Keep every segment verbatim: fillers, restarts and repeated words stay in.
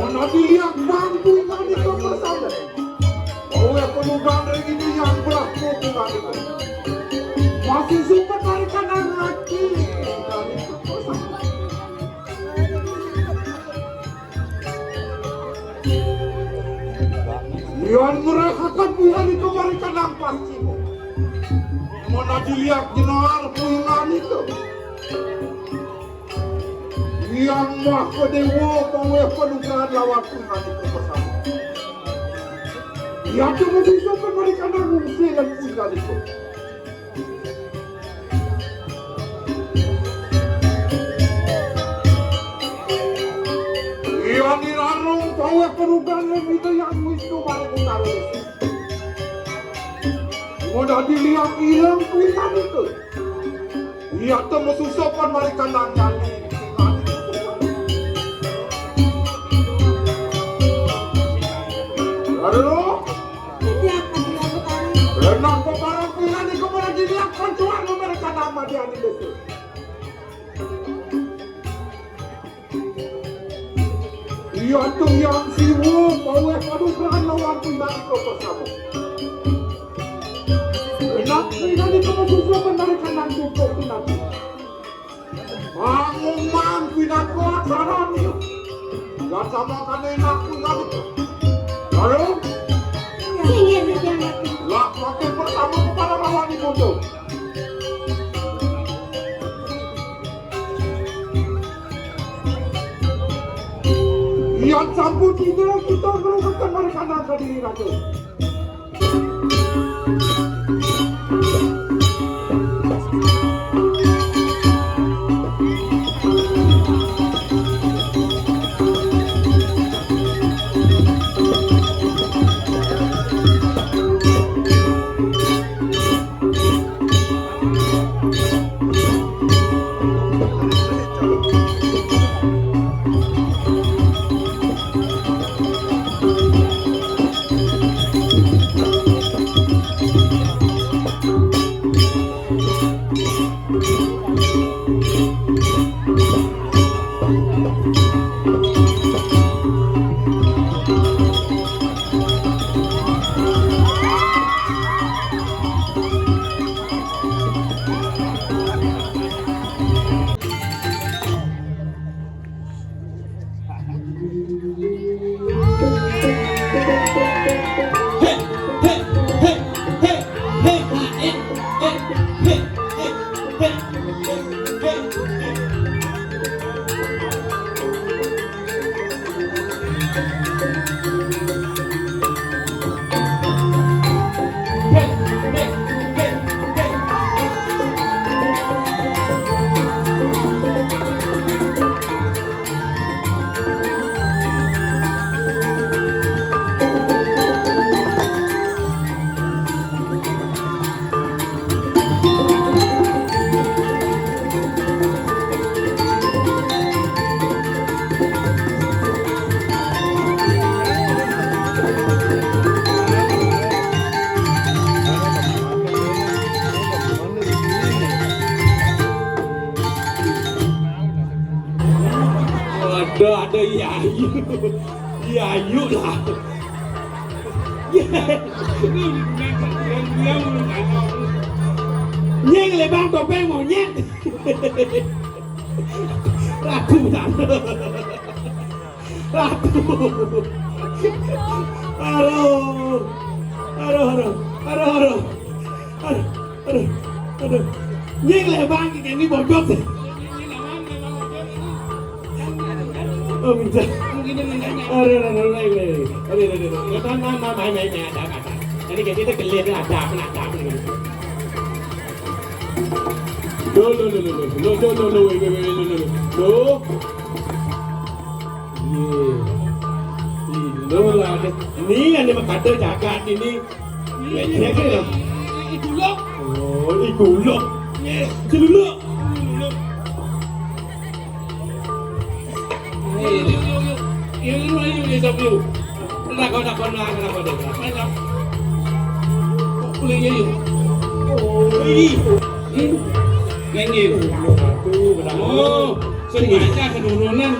Ana diliak bangku ingan iko bersama. Oleh penuh gandeng ini yang berlaku ingan iko. Masih sempat tarik kanan lagi. Ingan iko bersama. Yang mereka kan punya itu mereka nampak sih. Mau dilihat jenar punya itu. Yang Maha Dewa, paweh panugrahan lawan punya itu bersama. Yang cuma bisa memberikan fungsi dan punya itu. Iya, dirarung paweh perubahan itu yang Wisnu bareng utara. Udah dilihat hilang kuitan itu. Iya, temu susopan mari kandang kali. Aduh. Setiap kali aku tarik. Enak kok barang pilihan itu pada dilihat perjuangan mereka nama dia di desa. Iya tuh yang siwo, paweh panugrahan lawan pilihan itu bersama. Enak pilihan itu bersama dari kanan cukup nanti. Pangumuman pinako acarane. Gak sama kan enak kuwi kan. Halo? Iya, iya, iya. Lah, wakil pertama kepala lawan ibu tuh. Iya, campur tidak kita merupakan mereka naga diri raja. Ada, ada, iya, iya. Iya, yuk lah. Nyeng le bang topeng monyet. Ratu, ratu. Ratu. Aduh. Aduh, aduh. Aduh, aduh. Aduh, aduh, aduh. Nyeng le bang, ini bodok. Oh, minta. Aduh, aduh, aduh, aduh, aduh. Aduh, aduh, aduh. Kata nama, mai, mai, mai, ada, ada. Jadi kita kelihatan ada, ada, ada. No, no, no, no, no. No, no, no, no, wait, wait, wait, no, no, no. No. Iya. Ini lah, ada. Ini yang dia kata jagat ini. Lecek ni lah. Igulok. Oh, igulok. Celuluk. Oh, ini. Oh. Banyak keturunan.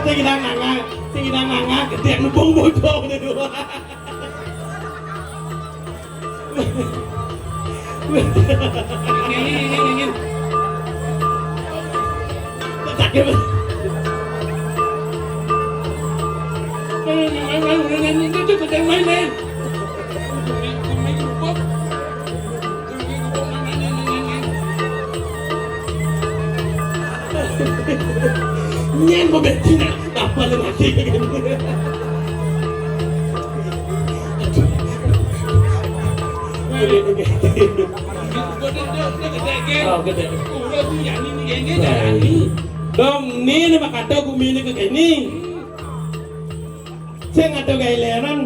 Sing nang nanga, sing nang nanga gedhe nubung bocah ngono lho. Ngene, ngene, ngene. Sakit. Ngene, ngene, ngene, ngene, ngene, ngene. Nyen mau bensin apa lu mati? Oh, gede. Dong, ini nih Pak Kato gumine ke kene. Sing ado gawe leran.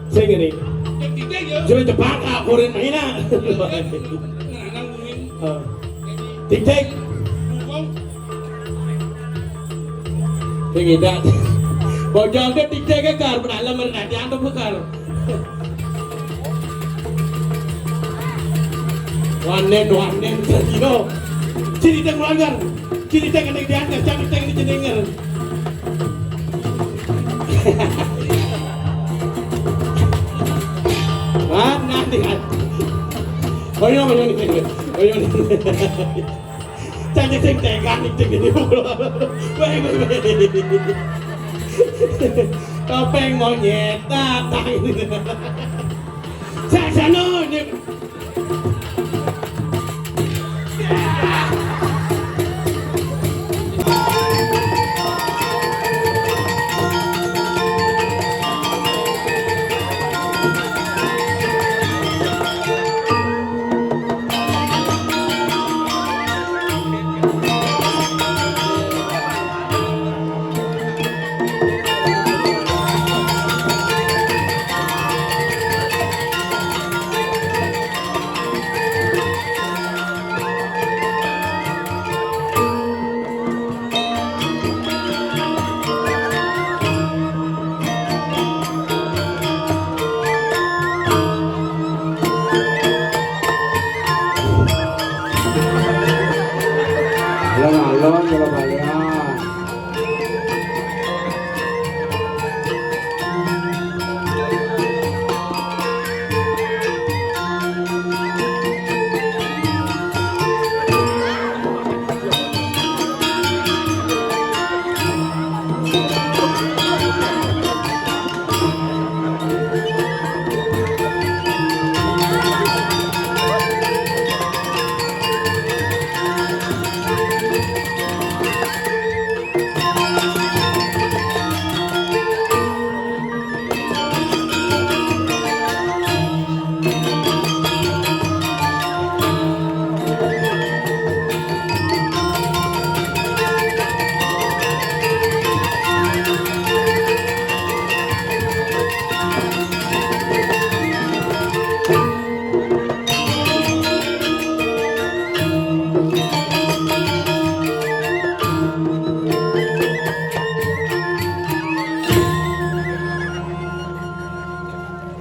Sing ngene. Jero Jepang kok kurin maina. Oh. Titik. Sing ngidak. Bojone titik ke kar, menawa mereka dianggap kar. Wanen, wanen, sedino. Cerita keluarga. Cerita kene dianggap, cerita kene jenengan. Wah, nanti kan. Koyo, koyo, koyo. Cak sing tekan iki ngene. Weh, weh, weh. Topeng monyet, tatang. Sak jano ini. Alon-alon, alon-alon.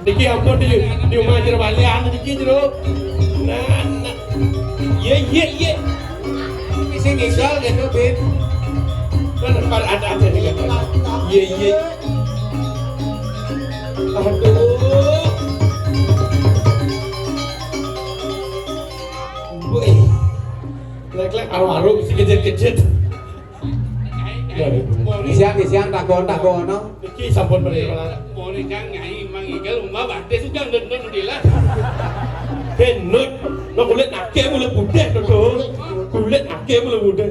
Niki ampun di, di omah jero balian niki jero. Nah, nah. Iya, iya, iya. Sing ngisor gitu, Bib. Kan ada, ada nih, kan. Iya, iya. Aduh. Wih. Lek-lek aru-aru sing kejit-kejit. Siang, siang, takon, takon, no. Iki sampun mrene. Mone Kang Nyai Mang Igal umbah badhe sudah ndon-ndon dilah. Benut, no kulit akeh mulai budhe to, Dul. Kulit akeh mulai budhe.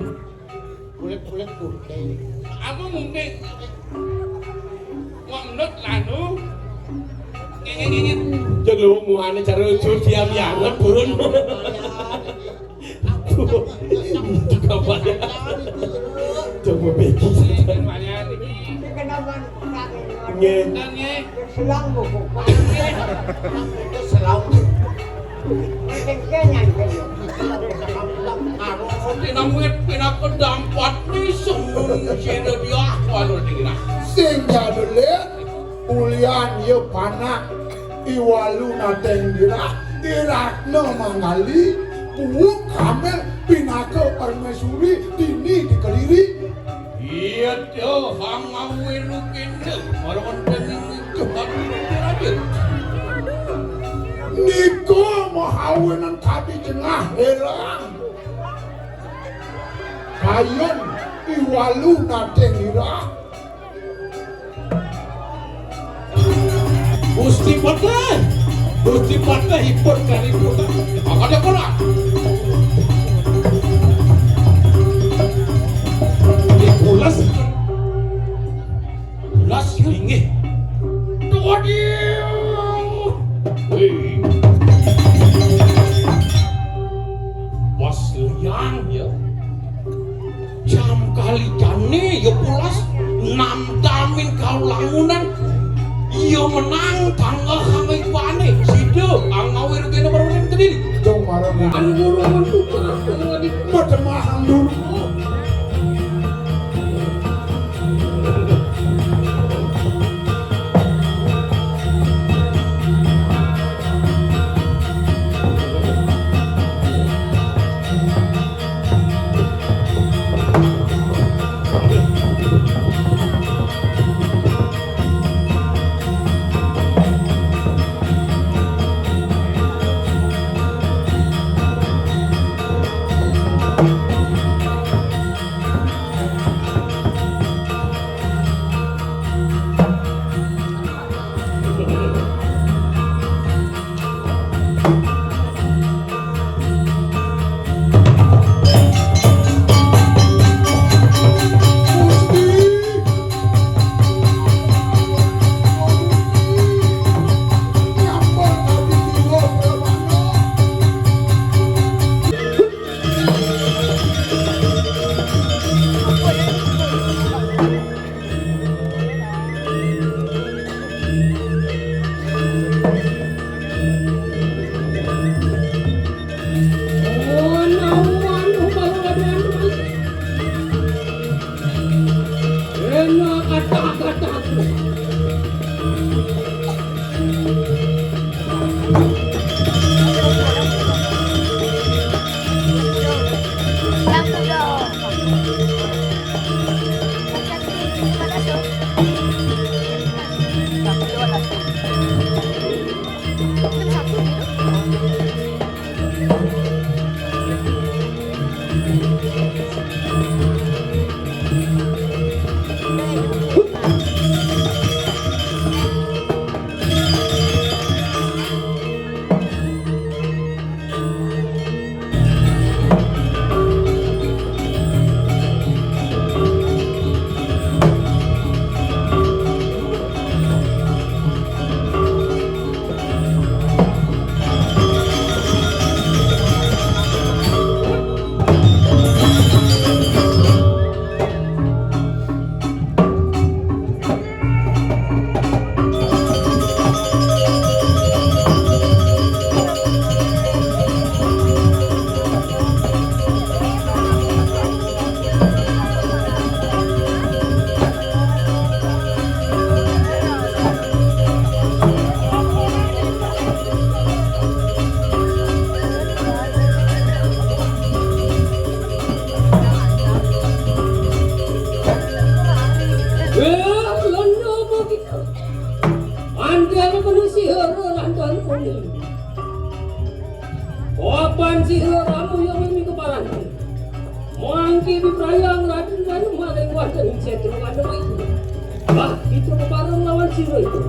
Kulit-kulit budhe. Apa mungkin wong ndut lanu ngenyen-ngenyen. Jek lho muane cara jur diam yanget burun. Coba begi. Selang buku. Selang. Kengkengan kaya. Karo tinamwit pinaka dampat ni sembung sida diah walu dina. Sing jadelit, ulian ya panak I Walu Nateng Dirah, I Ratna Manggali, puun kamil pinaka permaisuri dini di Kediri. Iya, tuh, hang ngawi rukinde, orang tening itu, raja. Nika mahawinan kadi jengah helang. Kayun I Walu Nateng Dirah. Gusti Patih, Gusti Patih ipun kali putra. Makanya kurang. Di pulas, pulas linggih. Tuh dia. Wih. Pas liang ya. Jam kali jane ya pulas namtamin kaulangunan. Iya menang tangga kang ipane sida angawir kene baru ning kediri. Dong marang anu guru mentu. Padha mahang dulu. Antara penuh sihara lan Tuan Kuning. Papan sihara ramu yang mimi keparan. Mangke biprayang Raden Danu maring wonten ing Setra Wanda itu. Bah, kita keparan lawan sira itu.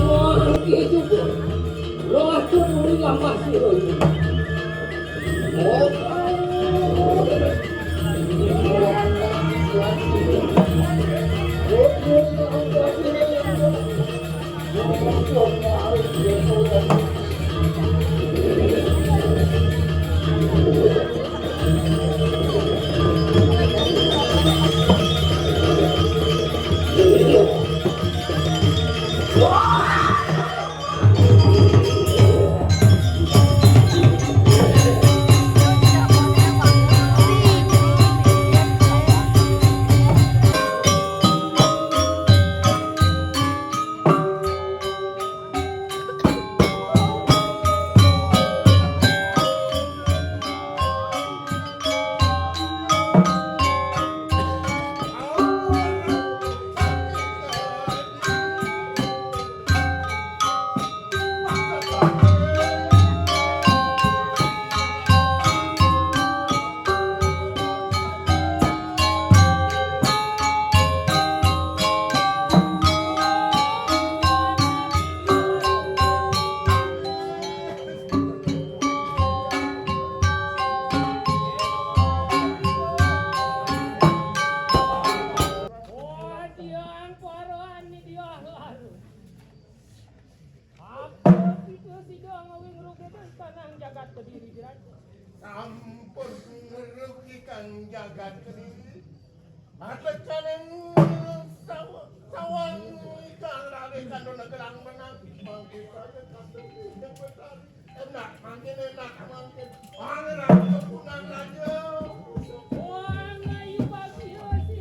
Mangke cukup. Roh turun lamah sira itu. Sampun ngrugikan jagat kediri. Atekaning saw-, sawang ikan rawe kandhana gelang menang. Mangke saya kandhane Dewi Betari. Enak mangkin, enak mangkin. Pangeran kepungan raja. Wah, ngayu babi sih.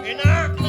Enak.